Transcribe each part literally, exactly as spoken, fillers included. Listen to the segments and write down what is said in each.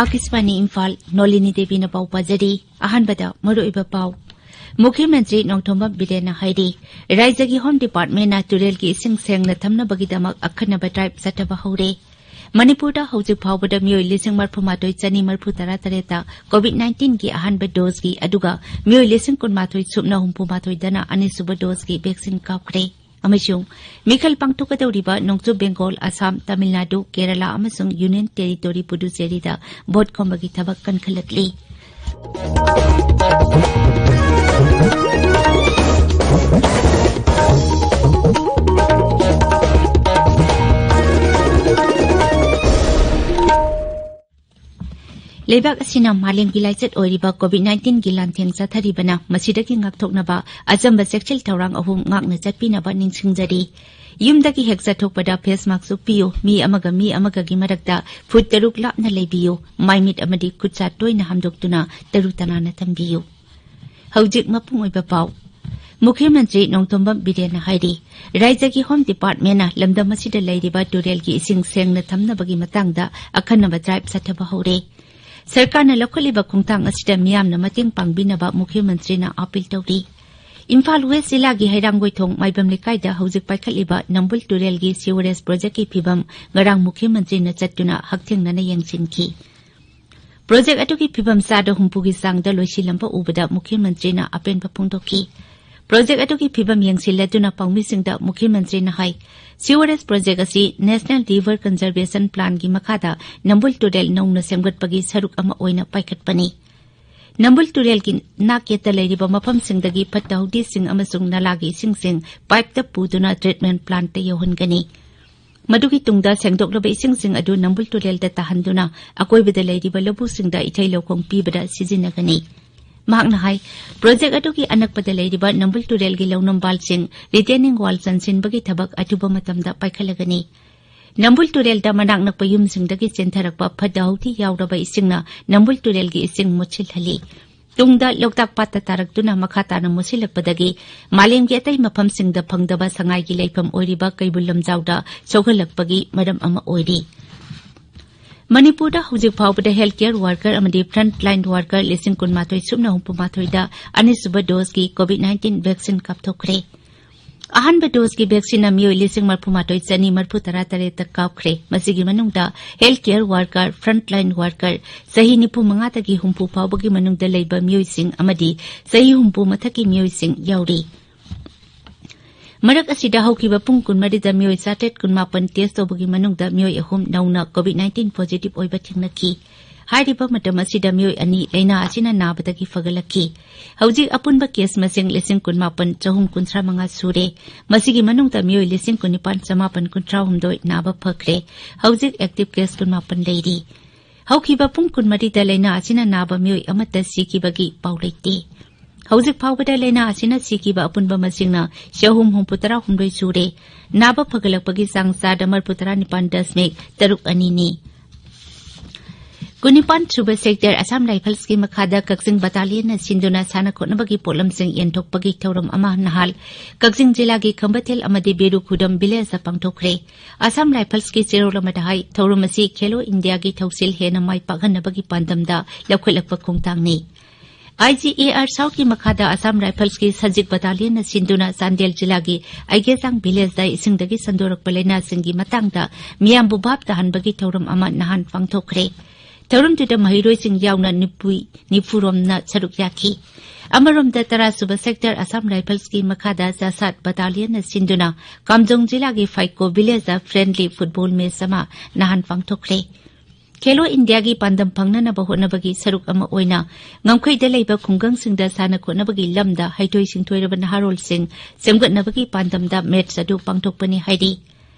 ꯑꯥꯀꯥꯁꯕꯥꯅꯤ ꯏꯝꯐꯥꯜ, ꯅꯣꯂꯤꯅꯤ ꯗꯦꯕꯤꯅ ꯄꯥꯎ ꯄꯥꯖꯔꯤ꯫ ꯑꯍꯥꯟꯕꯗ ꯃꯔꯨꯑꯣꯏꯕ ꯄꯥꯎ꯫ ꯃꯨꯈ꯭ꯌ ꯃꯟꯇ꯭ꯔꯤ ꯅꯣꯡꯊꯣꯝꯕꯝ ꯕꯤꯔꯦꯟꯅ ꯍꯥꯏꯔꯤ, ꯔꯥꯖ꯭ꯌꯒꯤ ꯍꯣꯝ ꯗꯤꯄꯥꯔꯠꯃꯦꯟꯅ ꯇꯨꯔꯦꯜꯒꯤ ꯏꯁꯤꯡ ꯁꯦꯡꯅ ꯊꯝꯅꯕꯒꯤꯗꯃꯛ ꯑꯈꯟꯅꯕ ꯗ꯭ꯔꯥꯏꯚ ꯆꯠꯊꯕ ꯍꯧꯔꯦ꯫ ꯃꯅꯤꯄꯨꯔꯗ ꯍꯧꯖꯤꯛ ꯐꯥꯎꯕꯗ ꯃꯤꯑꯣꯏ ꯂꯤꯁꯤꯡ ꯃꯔꯤꯐꯨ ꯃꯥꯊꯣꯏ ꯆꯅꯤ ꯃꯔꯤꯐꯨ ꯇꯔꯥ ꯇꯔꯦꯠꯇ ꯀꯣꯚꯤꯗ ꯅꯥꯏꯟꯇꯤꯟꯒꯤ ꯑꯍꯥꯟꯕ ꯗꯣꯁꯀꯤ, ꯑꯗꯨꯒ ꯃꯤꯑꯣꯏ ꯂꯤꯁꯤꯡ ꯀꯨꯟꯃꯥꯊꯣꯏ ꯁꯨꯞꯅ ꯍꯨꯝꯐꯨ ꯃꯥꯊꯣꯏꯗꯅ ꯑꯅꯤꯁꯨꯕ ꯗꯣꯁꯀꯤ ꯚꯦꯛꯁꯤꯟ ꯀꯥꯞꯈ꯭ꯔꯦ꯫ ꯑꯃꯁꯨꯡ ꯃꯤꯈꯜ ꯄꯥꯡꯊꯣꯛꯀꯗꯧꯔꯤꯕ ꯅꯣꯡꯆꯨꯞ ꯕꯦꯡꯒꯣꯜ, ꯑꯁꯥꯝ, ꯇꯥꯃꯤꯜ ꯅꯥꯗꯨ, ꯀꯦꯔꯂꯥ ꯑꯃꯁꯨꯡ ꯌꯨꯅꯤꯌꯟ ꯇꯦꯔꯤꯇꯣꯔꯤ ꯄꯨꯗꯨꯆꯦꯔꯤꯗ ꯚꯣꯠ ꯈꯣꯝꯕꯒꯤ ꯊꯕꯛ ꯀꯟꯈꯠꯂꯛꯂꯤ꯫ ꯂꯩꯕꯥꯛ ꯑꯁꯤꯅ ꯃꯥꯂꯦꯝꯒꯤ ꯂꯥꯏꯆꯠ ꯑꯣꯏꯔꯤꯕ ꯀꯣꯚꯤꯗ ꯅꯥꯏꯟꯇꯤꯟꯒꯤ ꯂꯥꯟꯊꯦꯡ ꯆꯠꯊꯔꯤꯕꯅ ꯃꯁꯤꯗꯒꯤ ꯉꯥꯛꯊꯣꯛꯅꯕ ꯑꯆꯝꯕ ꯆꯦꯛꯁꯤꯜ ꯊꯧꯔꯥꯡ ꯑꯍꯨꯝ ꯉꯥꯛꯅ ꯆꯠꯄꯤꯅꯕ ꯅꯤꯡꯁꯤꯡꯖꯔꯤ꯫ ꯌꯨꯝꯗꯒꯤ ꯍꯦꯛ ꯆꯠꯊꯣꯛꯄꯗ ꯐꯦꯁ ꯃꯥꯁꯛ ꯎꯞꯄꯤꯌꯨ, ꯃꯤ ꯑꯃꯒ ꯃꯤ ꯑꯃꯒꯒꯤ ꯃꯔꯛꯇ ꯐꯨꯠ ꯇꯔꯨꯛ ꯂꯥꯞꯅ ꯂꯩꯕꯤꯌꯨ, ꯃꯥꯏꯃꯤꯠ ꯑꯃꯗꯤ ꯈꯨꯠꯁꯥ ꯇꯣꯏꯅ ꯍꯥꯝꯗꯣꯛꯇꯨꯅ ꯇꯔꯨ ꯇꯅꯥꯟꯅ ꯊꯝꯕꯤꯌꯨ꯫ ꯍꯧꯖꯤꯛ ꯃꯄꯨꯡ ꯑꯣꯏꯕ ꯄꯥꯎ꯫ ꯃꯨꯈ꯭ꯌ ꯃꯟꯇ꯭ꯔꯤ ꯅꯣꯡꯊꯣꯝꯕꯝ ꯕꯤꯔꯦꯟꯅ ꯍꯥꯏꯔꯤ, ꯔꯥꯖ꯭ꯌꯒꯤ ꯍꯣꯝ ꯗꯤꯄꯥꯔꯠꯃꯦꯟꯅ ꯂꯝꯗꯝ ꯑꯁꯤꯗ ꯂꯩꯔꯤꯕ ꯇꯨꯔꯦꯜꯒꯤ ꯏꯁꯤꯡ ꯁꯦꯡꯅ ꯊꯝꯅꯕꯒꯤ ꯃꯇꯥꯡꯗ ꯑꯈꯟꯅꯕ ꯗ꯭ꯔꯥꯏꯚ ꯆꯠꯊꯕ ꯍꯧꯔꯦ꯫ ꯁꯔꯀꯥꯔꯅ ꯂꯧꯈꯠꯂꯤꯕ ꯈꯣꯡꯊꯥꯡ ꯑꯁꯤꯗ ꯃꯤꯌꯥꯝꯅ ꯃꯇꯦꯡ ꯄꯥꯡꯕꯤꯅꯕ ꯃꯨꯈ꯭ꯌ ꯃꯟꯇ꯭ꯔꯤꯅ ꯑꯥꯄꯤꯜ ꯇꯧꯔꯤ꯫ ꯏꯝꯐꯥꯜ ꯋꯦꯁ ꯖꯤꯂꯥꯒꯤ ꯍꯩꯔꯥꯡꯒꯣꯏꯊꯣꯡ ꯃꯥꯏꯕꯝ ꯂꯩꯀꯥꯏꯗ ꯍꯧꯖꯤꯛ ꯄꯥꯏꯈꯠꯂꯤꯕ ꯅꯝꯕꯨꯜ ꯇꯨꯔꯦꯜꯒꯤ ꯁꯤꯋꯔꯦꯖ ꯄ꯭ꯔꯣꯖꯦꯛꯀꯤ ꯐꯤꯚꯝ ꯉꯔꯥꯡ ꯃꯨꯈ꯭ꯌ ꯃꯟꯇ꯭ꯔꯤꯅ ꯆꯠꯇꯨꯅ ꯍꯛꯊꯦꯡꯅꯅ ꯌꯦꯡꯁꯤꯟꯈꯤ꯫ ꯄ꯭ꯔꯣꯖꯦꯛ ꯑꯗꯨꯒꯤ ꯐꯤꯚꯝ ꯆꯥꯗ ꯍꯨꯝꯐꯨꯒꯤ ꯆꯥꯡꯗ ꯂꯣꯏꯁꯤꯜꯂꯝꯕ ꯎꯕꯗ ꯃꯨꯈ꯭ꯌ ꯃꯟꯇ꯭ꯔꯤꯅ ꯑꯄꯦꯟꯕ ꯐꯣꯡꯗꯣꯛꯈꯤ꯫ ꯄ꯭ꯔꯣꯖꯦꯛ ꯑꯗꯨꯒꯤ ꯐꯤꯚꯝ ꯌꯦꯡꯁꯤꯜꯂꯗꯨꯅ ꯄꯥꯎꯃꯤꯁꯤꯡꯗ ꯃꯨꯈ꯭ꯌ ꯃꯟꯇ꯭ꯔꯤꯅ ꯍꯥꯏ, ꯁꯤꯋꯔꯦꯖ ꯄ꯭ꯔꯣꯖꯦꯛ ꯑꯁꯤ ꯅꯦꯁꯅꯦꯜ ꯔꯤꯚꯔ ꯀꯟꯖꯔꯚꯦꯁꯟ ꯄ꯭ꯂꯥꯟꯒꯤ ꯃꯈꯥꯗ ꯅꯝꯕꯨꯜ ꯇꯨꯔꯦꯜ ꯅꯧꯅ ꯁꯦꯝꯒꯠꯄꯒꯤ ꯁꯔꯨꯛ ꯑꯃ ꯑꯣꯏꯅ ꯄꯥꯏꯈꯠꯄꯅꯤ꯫ ꯅꯝꯕꯨꯜ ꯇꯨꯔꯦꯜꯒꯤ ꯅꯥꯛ ꯌꯦꯠꯇ ꯂꯩꯔꯤꯕ ꯃꯐꯝꯁꯤꯡꯗꯒꯤ ꯐꯠꯇ ꯍꯥꯎꯗꯤꯁꯤꯡ ꯑꯃꯁꯨꯡ ꯅꯂꯥꯒꯤ ꯏꯁꯤꯡꯁꯤꯡ ꯄꯥꯏꯞꯇ ꯄꯨꯗꯨꯅ ꯇ꯭ꯔꯤꯠꯃꯦꯟ ꯄ꯭ꯂꯥꯟꯠꯇ ꯌꯧꯍꯟꯒꯅꯤ꯫ ꯃꯗꯨꯒꯤ ꯇꯨꯡꯗ ꯁꯦꯡꯗꯣꯛꯂꯕ ꯏꯁꯤꯡꯁꯤꯡ ꯑꯗꯨ ꯅꯝꯕꯨꯜ ꯇꯨꯔꯦꯜꯗ ꯇꯥꯍꯟꯗꯨꯅ ꯑꯀꯣꯏꯕꯗ ꯂꯩꯔꯤꯕ ꯂꯧꯕꯨꯛꯁꯤꯡꯗ ꯏꯊꯩ ꯂꯧꯈꯣꯡ ꯄꯤꯕꯗ ꯁꯤꯖꯤꯟꯅꯒꯅꯤ꯫ ꯃꯍꯥꯛꯅ ꯍꯥꯏ, ꯄ꯭ꯔꯣꯖꯦꯛ ꯑꯗꯨꯒꯤ ꯑꯅꯛꯄꯗ ꯂꯩꯔꯤꯕ ꯅꯝꯕꯨꯜ ꯇꯨꯔꯦꯜꯒꯤ ꯂꯧꯅꯝꯕꯥꯜꯁꯤꯡ ꯔꯤꯇꯦꯅꯤꯡ ꯋꯥꯜ ꯆꯟꯁꯤꯟꯕꯒꯤ ꯊꯕꯛ ꯑꯊꯨꯕ ꯃꯇꯝꯗ ꯄꯥꯏꯈꯠꯂꯒꯅꯤ꯫ ꯅꯝꯕꯨꯜ ꯇꯨꯔꯦꯜꯗ ꯃꯅꯥꯛ ꯅꯛꯄ ꯌꯨꯝꯁꯤꯡꯗꯒꯤ ꯆꯦꯟꯊꯔꯛꯄ ꯐꯠꯇ ꯍꯥꯎꯗꯤ ꯌꯥꯎꯔꯕ ꯏꯁꯤꯡꯅ ꯅꯝꯕꯨꯜ ꯇꯨꯔꯦꯜꯒꯤ ꯏꯁꯤꯡ ꯃꯨꯠꯁꯤꯜꯍꯜꯂꯤ꯫ ꯇꯨꯡꯗ ꯂꯣꯛꯇꯥꯛ ꯄꯥꯠꯇ ꯇꯥꯔꯛꯇꯨꯅ ꯃꯈꯥ ꯇꯥꯅ ꯃꯨꯠꯁꯤꯜꯂꯛꯄꯗꯒꯤ ꯃꯥꯂꯦꯝꯒꯤ ꯑꯇꯩ ꯃꯐꯝꯁꯤꯡꯗ ꯐꯪꯗꯕ ꯁꯉꯥꯏꯒꯤ ꯂꯩꯐꯝ ꯑꯣꯏꯔꯤꯕ ꯀꯩꯕꯨꯜ ꯂꯝꯖꯥꯎꯗ ꯁꯣꯛꯍꯜꯂꯛꯄꯒꯤ ꯃꯔꯝ ꯑꯃ ꯑꯣꯏꯔꯤ꯫ ꯃꯅꯤꯄꯨꯔꯗ ꯍꯧꯖꯤꯛ ꯐꯥꯎꯕꯗ health care worker ꯑꯃꯗꯤ frontline worker ꯂꯤꯁꯤꯡ ꯀꯨꯟꯃꯥꯊꯣꯏ ꯁꯨꯞꯅ ꯍꯨꯝꯐꯨ ꯃꯥꯊꯣꯏꯗ ꯑꯅꯤꯁꯨꯕ dose ꯀꯤ COVID nineteen vaccine ꯀꯥꯞꯊꯣꯛꯈ꯭ꯔꯦ꯫ ꯑꯍꯥꯟꯕ dose ꯀꯤ vaccine ꯅ ꯃꯤꯑꯣꯏ ꯂꯤꯁꯤꯡ ꯃꯔꯤꯐꯨ ꯃꯥꯊꯣꯏ ꯆꯅꯤ ꯃꯔꯤꯐꯨ ꯇꯔꯥ ꯇꯔꯦꯠꯇ ꯀꯥꯞꯈ꯭ꯔꯦ꯫ ꯃꯁꯤꯒꯤ ꯃꯅꯨꯡꯗ health care worker, frontline worker, ꯆꯍꯤ ꯅꯤꯐꯨ ꯃꯉꯥꯗꯒꯤ ꯍꯨꯝꯐꯨ ꯐꯥꯎꯕꯒꯤ ꯃꯅꯨꯡꯗ ꯂꯩꯕ ꯃꯤꯑꯣꯏꯁꯤꯡ ꯑꯃꯗꯤ ꯆꯍꯤ ꯍꯨꯝꯐꯨ ꯃꯊꯛꯀꯤ ꯃꯤꯑꯣꯏꯁꯤꯡ ꯌꯥꯎꯔꯤ꯫ ꯃꯔꯛ ꯑꯁꯤꯗ ꯍꯧꯈꯤꯕ ꯄꯨꯡ ꯀꯨꯟꯃꯔꯤꯗ ꯃꯤꯑꯣꯏ ꯆꯥꯇ꯭ꯔꯦꯠ ꯀꯨꯟꯃꯥꯄꯟ test ꯇꯧꯕꯒꯤ ꯃꯅꯨꯡꯗ ꯃꯤꯑꯣꯏ ꯑꯍꯨꯝ ꯅꯧꯅ COVID nineteen positive ꯑꯣꯏꯕ ꯊꯦꯡꯅꯈꯤ꯫ ꯍꯥꯏꯔꯤꯕ ꯃꯇꯝ ꯑꯁꯤꯗ ꯃꯤꯑꯣꯏ ꯑꯅꯤ ꯂꯥꯏꯅꯥ ꯑꯁꯤꯅ ꯅꯥꯕꯗꯒꯤ ꯐꯒꯠꯂꯛꯈꯤ꯫ ꯍꯧꯖꯤꯛ ꯑꯄꯨꯟꯕ case ꯃꯁꯤꯡ ꯂꯤꯁꯤꯡ ꯀꯨꯟꯃꯥꯄꯟ ꯆꯍꯨꯝ ꯀꯨꯟꯊ꯭ꯔꯥ ꯃꯉꯥ ꯁꯨꯔꯦ꯫ ꯃꯁꯤꯒꯤ ꯃꯅꯨꯡꯗ ꯃꯤꯑꯣꯏ ꯂꯤꯁꯤꯡ ꯀꯨꯟꯅꯤꯄꯥꯟ ꯆꯃꯥꯄꯟ ꯀꯨꯟꯊ꯭ꯔꯥ ꯍꯨꯝꯗꯣꯏ ꯅꯥꯕ ꯐꯈ꯭ꯔꯦ꯫ ꯍꯧꯖꯤꯛ active case ꯀꯨꯟꯃꯥꯄꯟ ꯂꯩꯔꯤ꯫ ꯍꯧꯈꯤꯕ ꯄꯨꯡ ꯀꯨꯟꯃꯔꯤꯗ ꯂꯥꯏꯅꯥ ꯑꯁꯤꯅ ꯅꯥꯕ ꯃꯤꯑꯣꯏ ꯑꯃꯠꯇ ꯁꯤꯈꯤꯕꯒꯤ ꯄꯥꯎ ꯂꯩꯇꯦ꯫ ꯍꯧꯖꯤꯛ ꯐꯥꯎꯕꯗ ꯂꯥꯏꯅꯥ ꯑꯁꯤꯅ ꯁꯤꯈꯤꯕ ꯑꯄꯨꯟꯕ ꯃꯁꯤꯡꯅ ꯆꯍꯨꯝ ꯍꯨꯝꯐꯨ ꯇꯔꯥ ꯍꯨꯝꯗꯣꯏ ꯁꯨꯔꯦ꯫ ꯅꯥꯕ ꯐꯒꯠꯂꯛꯄꯒꯤ ꯆꯥꯡ ꯆꯥꯗ ꯃꯔꯤꯐꯨ ꯇꯔꯥ ꯅꯤꯄꯥꯟ ꯗꯁꯃꯤꯛ ꯇꯔꯨꯛ ꯑꯅꯤꯅꯤ꯫ ꯀꯨꯟꯅꯤꯄꯥꯟ ꯁꯨꯕ sector Assam Rifles ꯀꯤ ꯃꯈꯥꯗ ꯀꯛꯆꯤꯡ battalion ꯅ ꯁꯤꯟꯗꯨꯅ ꯁꯥꯟꯅ ꯈꯣꯠꯅꯕꯒꯤ ꯄꯣꯠꯂꯝꯁꯤꯡ ꯌꯦꯟꯊꯣꯛꯄꯒꯤ ꯊꯧꯔꯝ ꯑꯃ ꯅꯍꯥꯜ ꯀꯛꯆꯤꯡ ꯖꯤꯂꯥꯒꯤ ꯈꯝꯕꯊꯦꯜ ꯑꯃꯗꯤ ꯕꯦꯔꯨꯈꯨꯗꯝ village ꯇ ꯄꯥꯡꯊꯣꯛꯈ꯭ꯔꯦ꯫ Assam Rifles ꯀꯤ ꯆꯦꯔꯣꯜ ꯑꯃꯗ ꯍꯥꯏ, ꯊꯧꯔꯝ ꯑꯁꯤ ꯈꯦꯂꯣ ꯏꯟꯗꯤꯌꯥꯒꯤ ꯊꯧꯁꯤꯜ ꯍꯦꯟꯅ ꯃꯥꯏ ꯄꯥꯛꯍꯟꯅꯕꯒꯤ ꯄꯥꯟꯗꯝꯗ ꯂꯧꯈꯠꯂꯛꯄ ꯈꯣꯡꯊꯥꯡꯅꯤ꯫ I G A R SAU ꯀꯤ ꯃꯈꯥꯗ Assam Rifles ꯀꯤ ꯁꯖꯤꯛ battalion ꯅ ꯁꯤꯟꯗꯨꯅ ꯆꯥꯟꯗꯦꯜ ꯖꯤꯂꯥꯒꯤ ꯑꯩꯒꯦꯆꯥꯡ village ꯇ ꯏꯁꯤꯡꯗꯒꯤ ꯁꯟꯗꯣꯔꯛꯄ ꯂꯥꯏꯅꯥꯁꯤꯡꯒꯤ ꯃꯇꯥꯡꯗ ꯃꯤꯌꯥꯝꯕꯨ ꯚꯥꯞ ꯇꯥꯍꯟꯕꯒꯤ ꯊꯧꯔꯝ ꯑꯃ ꯅꯍꯥꯟ ꯄꯥꯡꯊꯣꯛꯈ꯭ꯔꯦ꯫ ꯊꯧꯔꯝꯗꯨꯗ ꯃꯍꯩꯔꯣꯏꯁꯤꯡ ꯌꯥꯎꯅ ꯅꯤꯐꯨ, ꯅꯤꯐꯨ ꯔꯣꯝꯅ ꯁꯔꯨꯛ ꯌꯥꯈꯤ꯫ ꯑꯃꯔꯣꯝꯗ, ꯇꯔꯥ ꯁꯨꯕ sector Assam Rifles ꯀꯤ ꯃꯈꯥꯗ ꯆꯥꯁꯥꯠ battalion ꯅ ꯁꯤꯟꯗꯨꯅ ꯀꯥꯝꯖꯣꯡ ꯖꯤꯂꯥꯒꯤ ꯐꯥꯏꯀꯣ village ꯇ friendly football match ꯑꯃ ꯅꯍꯥꯟ ꯄꯥꯡꯊꯣꯛꯈ꯭ꯔꯦ꯫ ꯈꯦꯂꯣ ꯏꯟꯗꯤꯌꯥꯒꯤ ꯄꯥꯟꯗꯝ ꯐꯪꯅꯅꯕ ꯍꯣꯠꯅꯕꯒꯤ ꯁꯔꯨꯛ ꯑꯃ ꯑꯣꯏꯅ ꯉꯝꯈꯩꯗ ꯂꯩꯕ ꯈꯨꯡꯒꯪꯁꯤꯡꯗ ꯁꯥꯟꯅ ꯈꯣꯠꯅꯕꯒꯤ ꯂꯝꯗ ꯍꯩꯊꯣꯏ ꯁꯤꯡꯊꯣꯏꯔꯕ ꯅꯍꯥꯔꯣꯜꯁꯤꯡ ꯁꯦꯝꯒꯠꯅꯕꯒꯤ ꯄꯥꯟꯗꯝꯗ match ꯑꯗꯨ ꯄꯥꯡꯊꯣꯛꯄꯅꯤ ꯍꯥꯏꯔꯤ꯫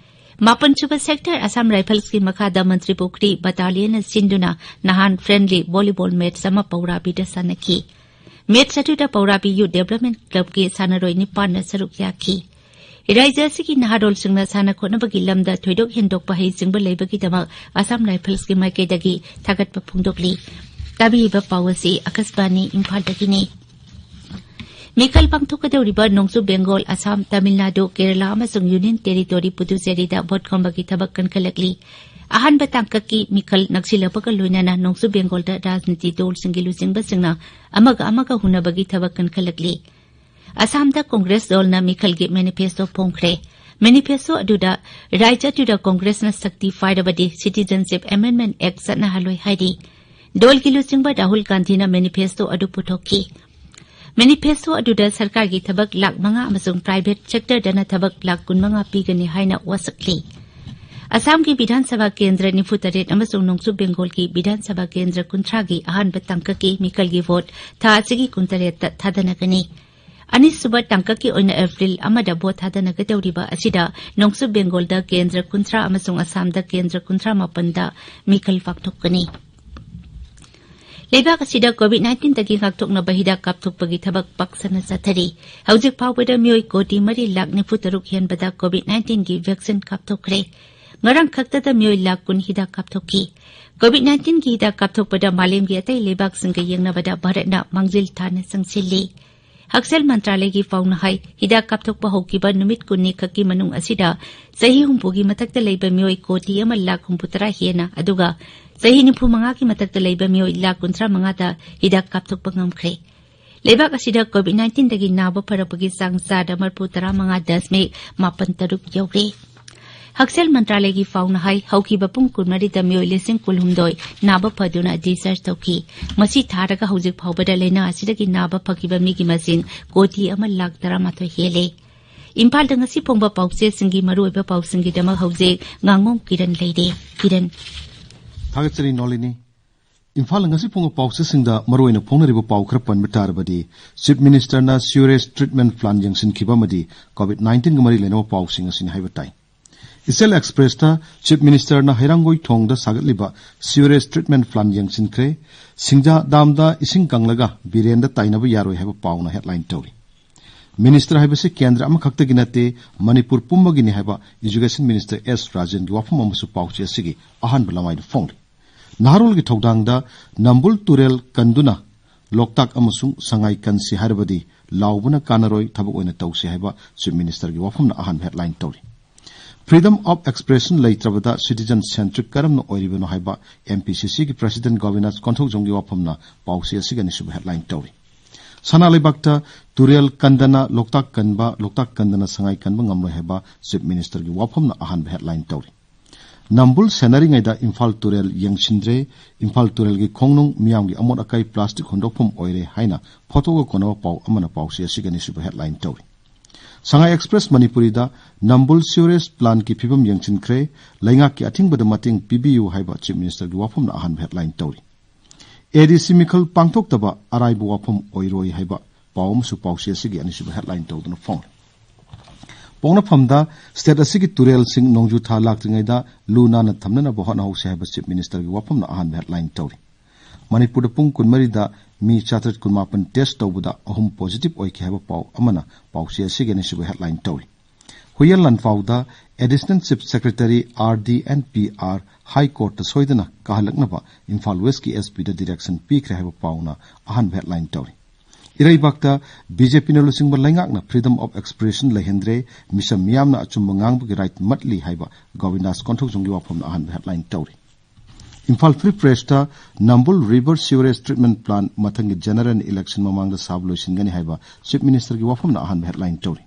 ꯃꯥꯄꯟ ꯁꯨꯕ sector Assam Rifles ꯀꯤ ꯃꯈꯥꯗ ꯃꯟꯇ꯭ꯔꯤ ꯄꯨꯈ꯭ꯔꯤ battalion ꯅ ꯁꯤꯟꯗꯨꯅ ꯅꯍꯥꯟ friendly volleyball match ꯑꯃ ꯄꯧꯔꯥꯕꯤꯗ ꯁꯥꯟꯅꯈꯤ꯫ Match ꯑꯗꯨꯗ ꯄꯧꯔꯥꯕꯤ Youth Development Club ꯀꯤ ꯁꯥꯟꯅꯔꯣꯏ ꯅꯤꯄꯥꯟꯅ ꯁꯔꯨꯛ ꯌꯥꯈꯤ꯫ ꯔꯥꯖ꯭ꯌ ꯑꯁꯤꯒꯤ ꯅꯍꯥꯔꯣꯜꯁꯤꯡꯅ ꯁꯥꯟꯅ ꯈꯣꯠꯅꯕꯒꯤ ꯂꯝꯗ ꯊꯣꯏꯗꯣꯛ ꯍꯦꯟꯗꯣꯛꯄ ꯍꯩꯁꯤꯡꯕ ꯂꯩꯕꯒꯤꯗꯃꯛ Assam Rifles ꯀꯤ ꯃꯥꯏꯀꯩꯗꯒꯤ ꯊꯥꯒꯠꯄ ꯐꯣꯡꯗꯣꯛꯂꯤ꯫ ꯇꯥꯕꯤꯔꯤꯕ ꯄꯥꯎ ꯑꯁꯤ ꯑꯀꯥꯁꯕꯥꯅꯤ ꯏꯝꯐꯥꯜꯗꯒꯤꯅꯤ꯫ ꯃꯤꯈꯜ ꯄꯥꯡꯊꯣꯛꯀꯗꯧꯔꯤꯕ ꯅꯣꯡꯆꯨꯞ ꯕꯦꯡꯒꯣꯜ, ꯑꯁꯥꯝ, ꯇꯥꯃꯤꯜ ꯅꯥꯗꯨ, ꯀꯦꯔꯂꯥ ꯑꯃꯁꯨꯡ Union Territory ꯄꯨꯗꯨꯆꯦꯔꯤꯗ ꯚꯣꯠ ꯈꯣꯝꯕꯒꯤ ꯊꯕꯛ ꯀꯟꯈꯠꯂꯛꯂꯤ꯫ ꯑꯍꯥꯟꯕ ꯇꯥꯡꯀꯛꯀꯤ ꯃꯤꯈꯜ ꯅꯛꯁꯤꯜꯂꯛꯄꯒ ꯂꯣꯏꯅꯅ ꯅꯣꯡꯆꯨꯞ ꯕꯦꯡꯒꯣꯜꯗ ꯔꯥꯖꯅꯤꯇꯤ ꯗꯣꯜꯁꯤꯡꯒꯤ ꯂꯨꯆꯤꯡꯕꯁꯤꯡꯅ ꯑꯃꯒ ꯑꯃꯒ ꯍꯨꯟꯅꯕꯒꯤ ꯊꯕꯛ ꯀꯟꯈꯠꯂꯛꯂꯤ꯫ ꯑꯁꯥꯝꯗ ꯀꯣꯡꯒ꯭ꯔꯦꯁ ꯗꯣꯜꯅ ꯃꯤꯈꯜꯒꯤ ꯃꯦꯅꯤꯐꯦꯁꯇꯣ ꯐꯣꯡꯈ꯭ꯔꯦ꯫ ꯃꯦꯅꯤꯐꯦꯁꯇꯣ ꯑꯗꯨꯗ ꯔꯥꯖ꯭ꯌ ꯑꯗꯨꯗ ꯀꯣꯡꯒ꯭ꯔꯦꯁꯅ ꯁꯛꯇꯤ ꯄꯥꯏꯔꯕꯗꯤ ꯁꯤꯇꯤꯖꯟꯁꯤꯞ ꯑꯦꯃꯦꯟꯗꯃꯦꯟꯠ ꯑꯦꯛ ꯆꯠꯅꯍꯜꯂꯣꯏ ꯍꯥꯏꯔꯤ꯫ ꯗꯣꯜꯒꯤ ꯂꯨꯆꯤꯡꯕ ꯔꯥꯍꯨꯜ ꯒꯥꯟꯙꯤꯅ ꯃꯦꯅꯤꯐꯦꯁꯇꯣ ꯑꯗꯨ ꯄꯨꯊꯣꯛꯈꯤ꯫ ꯃꯦꯅꯤꯐꯦꯁꯇꯣ ꯑꯗꯨꯗ ꯁꯔꯀꯥꯔꯒꯤ ꯊꯕꯛ ꯂꯥꯈ ꯃꯉꯥ ꯑꯃꯁꯨꯡ ꯄ꯭ꯔꯥꯏꯚꯦꯠ ꯁꯦꯛꯇꯔꯗꯅ ꯊꯕꯛ ꯂꯥꯈ ꯀꯨꯟꯃꯉꯥ ꯄꯤꯒꯅꯤ ꯍꯥꯏꯅ ꯋꯥꯁꯛꯂꯤ꯫ ꯑꯁꯥꯝꯒꯤ ꯕꯤꯙꯥꯟ ꯁꯚꯥ ꯀꯦꯟꯗ꯭ꯔ ꯅꯤꯐꯨ ꯇꯔꯦꯠ ꯑꯃꯁꯨꯡ ꯅꯣꯡꯆꯨꯞ ꯕꯦꯡꯒꯣꯜꯒꯤ ꯕꯤꯙꯥꯟ ꯁꯚꯥ ꯀꯦꯟꯗ꯭ꯔ ꯀꯨꯟꯊ꯭ꯔꯥꯒꯤ ꯑꯍꯥꯟꯕ ꯇꯥꯡꯀꯛꯀꯤ ꯃꯤꯈꯜꯒꯤ ꯚꯣꯠ ꯊꯥ ꯑꯁꯤꯒꯤ ꯀꯨꯟꯇꯔꯦꯠꯇ ꯊꯥꯗꯅꯒꯅꯤ꯫ ꯑꯅꯤꯁꯨꯕ ꯇꯥꯡꯀꯛꯀꯤ ꯑꯣꯏꯅ ꯑꯦꯄ꯭ꯔꯤꯜ ꯑꯃꯗ ꯚꯣꯠ ꯊꯥꯗꯅꯒꯗꯧꯔꯤꯕ ꯑꯁꯤꯗ ꯅꯣꯡꯆꯨꯞ ꯕꯦꯡꯒꯣꯜꯗ ꯀꯦꯟꯗ꯭ꯔ ꯀꯨꯟꯊ꯭ꯔꯥ ꯑꯃꯁꯨꯡ ꯑꯁꯥꯝꯗ ꯀꯦꯟꯗ꯭ꯔ ꯀꯨꯟꯊ꯭ꯔꯥ ꯃꯥꯄꯟꯗ ꯃꯤꯈꯜ ꯄꯥꯡꯊꯣꯛꯀꯅꯤ꯫ ꯂꯩꯕꯥꯛ ꯑꯁꯤꯗ ꯀꯣꯚꯤꯗ ꯅꯥꯏꯟꯇꯤꯟꯗꯒꯤ ꯉꯥꯛꯊꯣꯛꯅꯕ ꯍꯤꯗꯥꯛ ꯀꯥꯞꯊꯣꯛꯄꯒꯤ ꯊꯕꯛ ꯄꯥꯛꯁꯟꯅ ꯆꯠꯊꯔꯤ꯫ ꯍꯧꯖꯤꯛ ꯐꯥꯎꯕꯗ ꯃꯤꯑꯣꯏ ꯀꯣꯇꯤ ꯃꯔꯤ ꯂꯥꯈ ꯅꯤꯐꯨ ꯇꯔꯨꯛ ꯍꯦꯟꯕꯗ ꯀꯣꯚꯤꯗ ꯅꯥꯏꯟꯇꯤꯟꯒꯤ ꯚꯦꯛꯁꯤꯟ ꯀꯥꯞꯊꯣꯛꯈ꯭ꯔꯦ꯫ ꯉꯔꯥꯡ ꯈꯛꯇꯗ ꯃꯤꯑꯣꯏ ꯂꯥꯈ ꯀꯨꯟ ꯍꯤꯗꯥꯛ ꯀꯥꯞꯊꯣꯛꯈꯤ꯫ ꯀꯣꯚꯤꯗ ꯅꯥꯏꯟꯇꯤꯟꯒꯤ ꯍꯤꯗꯥꯛ ꯀꯥꯞꯊꯣꯛꯄꯗ ꯃꯥꯂꯦꯝꯒꯤ ꯑꯇꯩ ꯂꯩꯕꯥꯛꯁꯤꯡꯒ ꯌꯦꯡꯅꯕꯗ ꯚꯥꯔꯠꯅ ꯃꯥꯡꯖꯤꯜ ꯊꯥꯅ ꯆꯪꯁꯤꯜꯂꯤ꯫ ꯍꯛꯁꯦꯜ ꯃꯟꯇ꯭ꯔꯥꯂꯌꯒꯤ ꯄꯥꯎꯅ ꯍꯥꯏ, ꯍꯤꯗꯥꯛ ꯀꯥꯞꯊꯣꯛꯄ ꯍꯧꯈꯤꯕ ꯅꯨꯃꯤꯠ ꯀꯨꯟꯅꯤ ꯈꯛꯀꯤ ꯃꯅꯨꯡ ꯑꯁꯤꯗ ꯆꯍꯤ ꯍꯨꯝꯐꯨꯒꯤ ꯃꯊꯛꯇ ꯂꯩꯕ ꯃꯤꯑꯣꯏ ꯀꯣꯇꯤ ꯑꯃ ꯂꯥꯈ ꯍꯨꯝꯐꯨꯇꯔꯥ ꯍꯦꯟꯅ, ꯑꯗꯨꯒ ꯆꯍꯤ ꯅꯤꯐꯨ ꯃꯉꯥꯒꯤ ꯃꯊꯛꯇ ꯂꯩꯕ ꯃꯤꯑꯣꯏ ꯂꯥꯈ ꯀꯨꯟꯊ꯭ꯔꯥ ꯃꯉꯥꯗ ꯍꯤꯗꯥꯛ ꯀꯥꯞꯊꯣꯛꯄ ꯉꯝꯈ꯭ꯔꯦ꯫ ꯂꯩꯕꯥꯛ ꯑꯁꯤꯗ ꯀꯣꯚꯤꯗ ꯅꯥꯏꯟꯇꯤꯟꯗꯒꯤ ꯅꯥꯕ ꯐꯔꯛꯄꯒꯤ ꯆꯥꯡ ꯆꯥꯗ ꯃꯔꯤꯐꯨ ꯇꯔꯥ ꯃꯉꯥ ꯗꯁꯃꯤꯛ ꯃꯥꯄꯟ ꯇꯔꯨꯛ ꯌꯧꯔꯦ꯫ ꯍꯛꯁꯦꯜ ꯃꯟꯇ꯭ꯔꯥꯂꯌꯒꯤ ꯄꯥꯎꯅ ꯍꯥꯏ, ꯍꯧꯈꯤꯕ ꯄꯨꯡ ꯀꯨꯟꯃꯔꯤꯗ ꯃꯤꯑꯣꯏ ꯂꯤꯁꯤꯡ ꯀꯨꯟꯍꯨꯝꯗꯣꯏ ꯅꯥꯕ ꯐꯗꯨꯅ ꯗꯤꯁꯆꯥꯔꯖ ꯇꯧꯈꯤ꯫ ꯃꯁꯤ ꯊꯥꯔꯒ ꯍꯧꯖꯤꯛ ꯐꯥꯎꯕꯗ ꯂꯥꯏꯅꯥ ꯑꯁꯤꯗꯒꯤ ꯅꯥꯕ ꯐꯈꯤꯕ ꯃꯤꯒꯤ ꯃꯁꯤꯡ ꯀꯣꯇꯤ ꯑꯃ ꯂꯥꯈ ꯇꯔꯥꯃꯥꯊꯣꯏ ꯍꯦꯜꯂꯦ꯫ ꯏꯝꯐꯥꯜꯗ ꯉꯁꯤ ꯐꯣꯡꯕ ꯄꯥꯎꯆꯦꯁꯤꯡꯒꯤ ꯃꯔꯨꯑꯣꯏꯕ ꯄꯥꯎꯁꯤꯡꯒꯤꯗꯃꯛ ꯍꯧꯖꯤꯛ ꯉꯥꯉꯣꯝ ꯀꯤꯔꯟ ꯂꯩꯔꯦ꯫ ꯀꯤꯔꯟ꯫ ꯊꯥꯒꯠꯆꯔꯤ ꯅꯣꯂꯤꯅꯤ꯫ ꯏꯝꯐꯥꯜ ꯉꯁꯤ ꯐꯣꯡꯕ ꯄꯥꯎꯆꯦꯁꯤꯡꯗ ꯃꯔꯨꯑꯣꯏꯅ ꯐꯣꯡꯅꯔꯤꯕ ꯄꯥꯎ ꯈꯔ ꯄꯟꯕ ꯇꯥꯔꯕꯗꯤ, ꯆꯤꯐ ꯃꯤꯅꯤꯁꯇꯔꯅ ꯁꯤꯋꯔꯦꯖ ꯇ꯭ꯔꯤꯠꯃꯦꯟ ꯄ꯭ꯂꯥꯟ ꯌꯦꯡꯁꯤꯟꯈꯤꯕ ꯑꯃꯗꯤ ꯀꯣꯚꯤꯗ ꯅꯥꯏꯟꯇꯤꯟꯒ ꯃꯔꯤ ꯂꯩꯅꯕ ꯄꯥꯎꯁꯤꯡ ꯑꯁꯤꯅꯤ ꯍꯥꯏꯕ ꯇꯥꯏ꯫ ꯏꯆꯦꯜ ꯑꯦꯛꯁꯄ꯭ꯔꯦꯁꯇ ꯆꯤꯐ ꯃꯤꯅꯤꯁꯇꯔꯅ ꯍꯩꯔꯥꯡꯒꯣꯏ ꯊꯣꯡꯗ ꯁꯥꯒꯠꯂꯤꯕ ꯁꯤꯋꯔꯦꯖ ꯇ꯭ꯔꯤꯠꯃꯦꯟ ꯄ꯭ꯂꯥꯟ ꯌꯦꯡꯁꯤꯟꯈ꯭ꯔꯦ, ꯁꯤꯡꯖꯥ ꯗꯥꯝꯗ ꯏꯁꯤꯡ ꯀꯪꯂꯒ ꯕꯤꯔꯦꯟꯗ ꯇꯥꯏꯅꯕ ꯌꯥꯔꯣꯏ ꯍꯥꯏꯕ ꯄꯥꯎꯅ ꯍꯦꯗꯂꯥꯏꯟ ꯇꯧꯔꯤ꯫ ꯃꯤꯅꯤꯁꯇꯔ ꯍꯥꯏꯕꯁꯤ ꯀꯦꯟꯗ꯭ꯔ ꯑꯃꯈꯛꯇꯒꯤ ꯅꯠꯇꯦ, ꯃꯅꯤꯄꯨꯔ ꯄꯨꯝꯕꯒꯤꯅꯤ ꯍꯥꯏꯕ ꯏꯖꯨꯀꯦꯁꯟ ꯃꯤꯅꯤꯁꯇꯔ ꯑꯦꯁ ꯔꯥꯖꯦꯟꯒꯤ ꯋꯥꯐꯝ ꯑꯃꯁꯨ ꯄꯥꯎꯆꯦ ꯑꯁꯤꯒꯤ ꯑꯍꯥꯟꯕ ꯂꯃꯥꯏꯗ ꯐꯣꯡꯂꯤ꯫ ꯅꯍꯥꯔꯣꯜꯒꯤ ꯊꯧꯗꯥꯡꯗ ꯅꯝꯕꯨꯜ ꯇꯨꯔꯦꯜ ꯀꯟꯗꯨꯅ ꯂꯣꯛꯇꯥꯛ ꯑꯃꯁꯨꯡ ꯁꯉꯥꯏ ꯀꯟꯁꯤ ꯍꯥꯏꯔꯕꯗꯤ ꯂꯥꯎꯕꯅ ꯀꯥꯟꯅꯔꯣꯏ, ꯊꯕꯛ ꯑꯣꯏꯅ ꯇꯧꯁꯤ ꯍꯥꯏꯕ ꯆꯤꯐ ꯃꯤꯅꯤꯁꯇꯔꯒꯤ ꯋꯥꯐꯝꯅ ꯑꯍꯥꯟꯕ ꯍꯦꯗꯂꯥꯏꯟ ꯇꯧꯔꯤ꯫ Freedom of expression ꯂꯩꯇ꯭ꯔꯕꯗ citizen centric ꯀꯔꯝꯅ ꯑꯣꯏꯔꯤꯕꯅꯣ ꯍꯥꯏꯕ M P C C ꯒꯤ president ꯒꯣꯕꯤꯟꯗꯥꯁ ꯀꯣꯟꯊꯧꯖꯝꯒꯤ ꯋꯥꯐꯝꯅ ꯄꯥꯎꯆꯦ ꯑꯁꯤꯒꯤ ꯑꯅꯤꯁꯨꯕ headline ꯇꯧꯔꯤ꯫ ꯁꯅꯥ ꯂꯩꯕꯥꯛꯇ ꯇꯨꯔꯦꯜ ꯀꯟꯗꯅ ꯂꯣꯛꯇꯥꯛ ꯀꯟꯕ, ꯂꯣꯛꯇꯥꯛ ꯀꯟꯗꯅ ꯁꯉꯥꯏ ꯀꯟꯕ ꯉꯝꯂꯣꯏ ꯍꯥꯏꯕ Chief Minister ꯒꯤ ꯋꯥꯐꯝꯅ ꯑꯍꯥꯟꯕ headline ꯇꯧꯔꯤ꯫ ꯅꯝꯕꯨꯜ ꯁꯦꯟꯅꯔꯤꯉꯩꯗ ꯏꯝꯐꯥꯜ ꯇꯨꯔꯦꯜ ꯌꯦꯡꯁꯤꯟꯗ꯭ꯔꯦ, ꯏꯝꯐꯥꯜ ꯇꯨꯔꯦꯜꯒꯤ ꯈꯣꯡꯅꯨꯡ ꯃꯤꯌꯥꯝꯒꯤ ꯑꯃꯣꯠ ꯑꯀꯥꯏ plastic ꯍꯨꯟꯗꯣꯛꯐꯝ ꯑꯣꯏꯔꯦ ꯍꯥꯏꯅ ꯐꯣꯇꯣꯒ ꯀꯣꯟꯅꯕ ꯄꯥꯎ ꯑꯃꯅ ꯄꯥꯎꯆꯦ ꯑꯁꯤꯒꯤ ꯑꯅꯤꯁꯨꯕ headline ꯇꯧꯔꯤ꯫ ꯁꯉꯥꯏ Express ꯃꯅꯤꯄꯨꯔꯤꯗ ꯅꯝꯕꯨꯜ sewerage plant ꯀꯤ ꯐꯤꯕꯝ ꯌꯦꯡꯁꯤꯟꯈ꯭ꯔꯦ, ꯂꯩꯉꯥꯛꯀꯤ ꯑꯊꯤꯡꯕꯗ ꯃꯇꯦꯡ ꯄꯤꯕꯤꯌꯨ ꯍꯥꯏꯕ Chief Minister ꯒꯤ ꯋꯥꯐꯝꯅ ꯑꯍꯥꯟꯕ headline ꯇꯧꯔꯤ꯫ A D C ꯃꯤꯈꯜ ꯄꯥꯡꯊꯣꯛꯇꯕ ꯑꯔꯥꯏꯕ ꯋꯥꯐꯝ ꯑꯣꯏꯔꯣꯏ ꯍꯥꯏꯕ ꯄꯥꯎ ꯑꯃꯁꯨ ꯄꯥꯎꯆꯦ ꯑꯁꯤꯒꯤ ꯑꯅꯤꯁꯨꯕ headline ꯇꯧꯗꯨꯅ ꯐꯣꯡꯂꯤ꯫ ꯄꯣꯛꯅꯐꯝꯗ state ꯑꯁꯤꯒꯤ ꯇꯨꯔꯦꯜꯁꯤꯡ ꯅꯣꯡꯖꯨ ꯊꯥ ꯂꯥꯛꯇ꯭ꯔꯤꯉꯩꯗ ꯂꯨ ꯅꯥꯟꯅ ꯊꯝꯅꯅꯕ ꯍꯣꯠꯅꯍꯧꯁꯤ ꯍꯥꯏꯕ Chief Minister ꯒꯤ ꯋꯥꯐꯝꯅ ꯑꯍꯥꯟꯕ headline ꯇꯧꯔꯤ꯫ ꯃꯅꯤꯄꯨꯔꯗ ꯄꯨꯡ ꯀꯨꯟꯃꯔꯤꯗ ꯃꯤ ꯆꯥꯇ꯭ꯔꯦꯠ ꯀꯨꯟꯃꯥꯄꯟ test ꯇꯧꯕꯗ ꯑꯍꯨꯝ positive ꯑꯣꯏꯈꯤ ꯍꯥꯏꯕ ꯄꯥꯎ ꯑꯃꯅ ꯄꯥꯎꯆꯦ ꯑꯁꯤꯒꯤ ꯑꯅꯤꯁꯨꯕ headline ꯇꯧꯔꯤ꯫ ꯍꯨꯏꯌꯦꯟ ꯂꯥꯟꯐꯥꯎꯗ Additional Chief Secretary R D and P R High Court ꯇ ꯁꯣꯏꯗꯅ ꯀꯥꯍꯜꯂꯛꯅꯕ ꯏꯝꯐꯥꯜ West ꯀꯤ S P ꯗ direction ꯄꯤꯈ꯭ꯔꯦ ꯍꯥꯏꯕ ꯄꯥꯎꯅ ꯑꯍꯥꯟꯕ headline ꯇꯧꯔꯤ꯫ ꯏꯔꯩꯕꯥꯛꯇ B J P ꯅ ꯂꯨꯆꯤꯡꯕ ꯂꯩꯉꯥꯛꯅ freedom of expression ꯂꯩꯍꯟꯗ꯭ꯔꯦ, ꯃꯤꯆꯝ ꯃꯤꯌꯥꯝꯅ ꯑꯆꯨꯝꯕ ꯉꯥꯡꯕꯒꯤ right ꯃꯠꯂꯤ ꯍꯥꯏꯕ ꯒꯣꯕꯤꯟꯗꯥꯁ ꯀꯣꯟꯊꯧꯖꯝꯒꯤ ꯋꯥꯐꯝꯅ ꯑꯍꯥꯟꯕ headline ꯇꯧꯔꯤ꯫ ꯏꯝꯐꯥꯜ Free Press ꯇ ꯅꯝꯕꯨꯜ river sewerage treatment plant ꯃꯊꯪꯒꯤ general election ꯃꯃꯥꯡꯗ ꯁꯥꯕ ꯂꯣꯏꯁꯤꯟꯒꯅꯤ ꯍꯥꯏꯕ Chief Minister ꯒꯤ ꯋꯥꯐꯝꯅ ꯑꯍꯥꯟꯕ headline ꯇꯧꯔꯤ꯫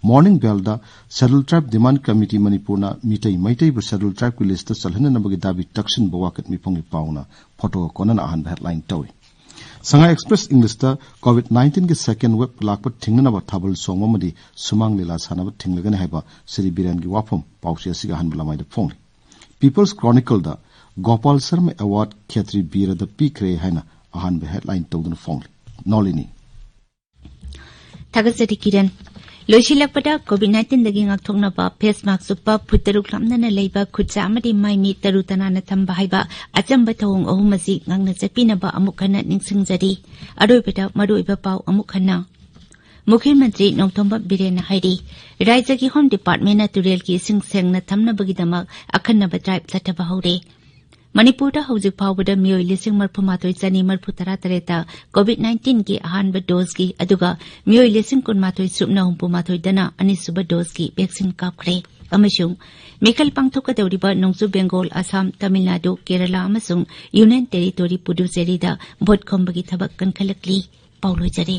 Morning Bell ꯗ Scheduled Tribe Demand Committee ꯃꯅꯤꯄꯨꯔꯅ ꯃꯤꯇꯩ ꯃꯩꯇꯩꯕꯨ Scheduled Tribe ꯀꯤ list ꯇ ꯆꯜꯍꯟꯅꯅꯕꯒꯤ ꯗꯥꯕꯤ ꯇꯛꯁꯤꯟꯕ ꯋꯥꯀꯠ ꯃꯤꯐꯝꯒꯤ ꯄꯥꯎꯅ ꯐꯣꯇꯣꯒ ꯀꯣꯟꯅꯅ ꯑꯍꯥꯟꯕ headline ꯇꯧꯔꯤ꯫ ꯁꯉꯥꯏ Express English ꯇ COVID nineteen ꯒꯤ second wave ꯂꯥꯛꯄ ꯊꯤꯡꯅꯅꯕ ꯊꯥꯕꯜ ꯆꯣꯡꯕ ꯑꯃꯗꯤ ꯁꯨꯃꯥꯡ ꯂꯤꯂꯥ ꯁꯥꯟꯅꯕ ꯊꯤꯡꯂꯒꯅꯤ ꯍꯥꯏꯕ ꯁ꯭ꯔꯤ ꯕꯤꯔꯦꯟꯒꯤ ꯋꯥꯐꯝ ꯄꯥꯎꯆꯦ ꯑꯁꯤꯒꯤ ꯑꯍꯥꯟꯕ ꯂꯃꯥꯏꯗ ꯐꯣꯡꯂꯤ꯫ People's Chronicle ꯗ Gopal Sharma Award ꯈꯦꯇ꯭ꯔꯤ ꯕꯤꯔꯗ ꯄꯤꯈ꯭ꯔꯦ ꯍꯥꯏꯅ ꯑꯍꯥꯟꯕ headline ꯇꯧꯗꯨꯅ ꯐꯣꯡꯂꯤ꯫ ꯅꯣꯂꯤꯅꯤ꯫ ꯊꯥꯒꯠꯆꯔꯤ ꯀꯤꯔꯟ꯫ ꯂꯣꯏꯁꯤꯜꯂꯛꯄꯗ COVID nineteen ꯗꯒꯤ ꯉꯥꯛꯊꯣꯛꯅꯕ face mask ꯎꯞꯄ, ꯐꯨꯠ ꯇꯔꯨꯛ ꯂꯥꯞꯅꯅ ꯂꯩꯕ, ꯈꯨꯠꯁꯥ ꯑꯃꯗꯤ ꯃꯥꯏ ꯃꯤꯠ ꯇꯔꯨ ꯇꯅꯥꯟꯅ ꯊꯝꯕ ꯍꯥꯏꯕ ꯑꯆꯝꯕ ꯊꯧꯑꯣꯡ ꯑꯍꯨꯝ ꯑꯁꯤ ꯉꯥꯛꯅ ꯆꯠꯄꯤꯅꯕ ꯑꯃꯨꯛ ꯍꯟꯅ ꯅꯤꯡꯁꯤꯡꯖꯔꯤ꯫ ꯑꯔꯣꯏꯕꯗ ꯃꯔꯨꯑꯣꯏꯕ ꯄꯥꯎ ꯑꯃꯨꯛ ꯍꯟꯅ꯫ ꯃꯨꯈ꯭ꯌ ꯃꯟꯇ꯭ꯔꯤ ꯅꯣꯡꯊꯣꯝꯕꯝ ꯕꯤꯔꯦꯟꯅ ꯍꯥꯏꯔꯤ, ꯔꯥꯖ꯭ꯌꯒꯤ Home Department ꯅ ꯇꯨꯔꯦꯜꯒꯤ ꯏꯁꯤꯡ ꯁꯦꯡꯅ ꯊꯝꯅꯕꯒꯤꯗꯃꯛ ꯑꯈꯟꯅꯕ drive ꯆꯠꯊꯕ ꯍꯧꯔꯦ꯫ ꯃꯅꯤꯄꯨꯔꯗ ꯍꯧꯖꯤꯛ ꯐꯥꯎꯕꯗ ꯃꯤꯑꯣꯏ ꯂꯤꯁꯤꯡ ꯃꯔꯤꯐꯨ ꯃꯥꯊꯣꯏ ꯆꯅꯤ ꯃꯔꯤꯐꯨ ꯇꯔꯥ ꯇꯔꯦꯠꯇ COVID nineteen ꯒꯤ ꯑꯍꯥꯟꯕ dose ꯀꯤ, ꯑꯗꯨꯒ ꯃꯤꯑꯣꯏ ꯂꯤꯁꯤꯡ ꯀꯨꯟ ꯃꯥꯊꯣꯏ ꯁꯨꯞꯅ ꯍꯨꯝꯐꯨ ꯃꯥꯊꯣꯏꯗꯅ ꯑꯅꯤꯁꯨꯕ dose ꯀꯤ vaccine ꯀꯥꯞꯈ꯭ꯔꯦ꯫ ꯑꯃꯁꯨꯡ ꯃꯤꯈꯜ ꯄꯥꯡꯊꯣꯛꯀꯗꯧꯔꯤꯕ ꯅꯣꯡꯆꯨꯞ ꯕꯦꯡꯒꯣꯜ, ꯑꯁꯥꯝ, ꯇꯥꯃꯤꯜ ꯅꯥꯗꯨ, ꯀꯦꯔꯂꯥ ꯑꯃꯁꯨꯡ ꯌꯨꯅꯤꯌꯟ ꯇꯦꯔꯤꯇꯣꯔꯤ ꯄꯨꯗꯨꯆꯦꯔꯤꯗ ꯚꯣꯠ ꯈꯣꯝꯕꯒꯤ ꯊꯕꯛ ꯀꯟꯈꯠꯂꯛꯂꯤ꯫ ꯄꯥꯎ ꯂꯣꯏꯖꯔꯦ꯫